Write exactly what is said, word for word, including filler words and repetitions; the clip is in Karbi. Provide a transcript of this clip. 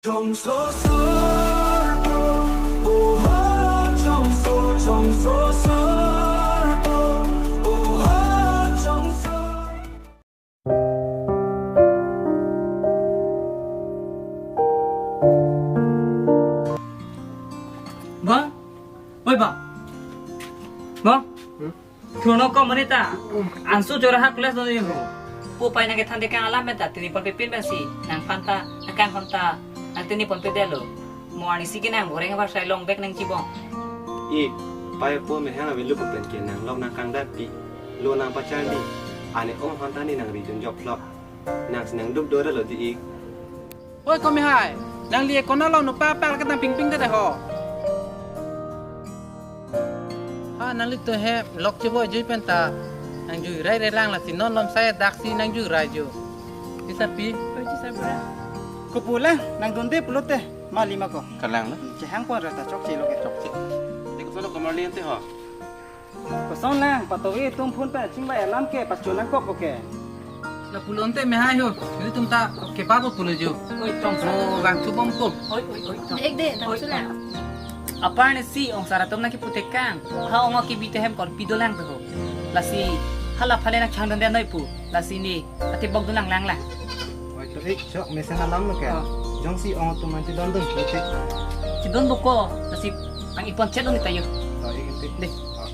Chongso sarpo, oha chongso, chongso sarpo, oha chongso. Bang, oi bang, bang. Hmm? Thuno ko monit ta, Ansu Choraha College lo ni ho. Pu pai nang kethan dekang alam pen ta, tini pon pipin pensi, nangphan ta, nangkanghon ta, nang tini pon pidetlo. Mo arnisi ke nang goreng abar sai long bek nangchibong. Ik, pai pu mehang avelo pu pen ke nanglok nangkangdat pi. Lo nangpacharli. Ane ong hon ta ne nangri junjok lok. Nangsi nangduk dora lo di ik. Oi, komi hai. Nangli konat lo, nopa pak ketang pingpingdet ho. Ha, nanglitum he lok chevoi jui pen ta nangjui rai relang, lasi non lom sai daksi nangjui rai jo. Isa pi? Oi, isa bra. Kopu lang, nangdunde pulote, mali ma ko. Kalang lo. Chehang pon ra ta chokche lo ke. Chokche. Dek koson lo komarli ante ho. Koson lang, patovi atum phone pen chingvai alam ke, pacho nangkok ko ke. Lapulo ante mehai ho, ilitum ta kepabo pulo jo. Oi, tong sa. Oh, vangthu bom ko. Oi, oi, oi, tong. Ek de, tong. Oi, sula. Apar ne si ong sar atum nang kiputekang. Ha ong ke bite hem kor pido lang to ho. Lasi hala phale nang chang donde noi pu. Lasi ne ate bok dolang lang lang. Oi, to ik chok mesen alam lo ke. Oh. Jongsi ong atum man chedondun pulote. Chedonbom ko, lasi nang ipon chet lo ne ta jo. To ik ante. De. Oh.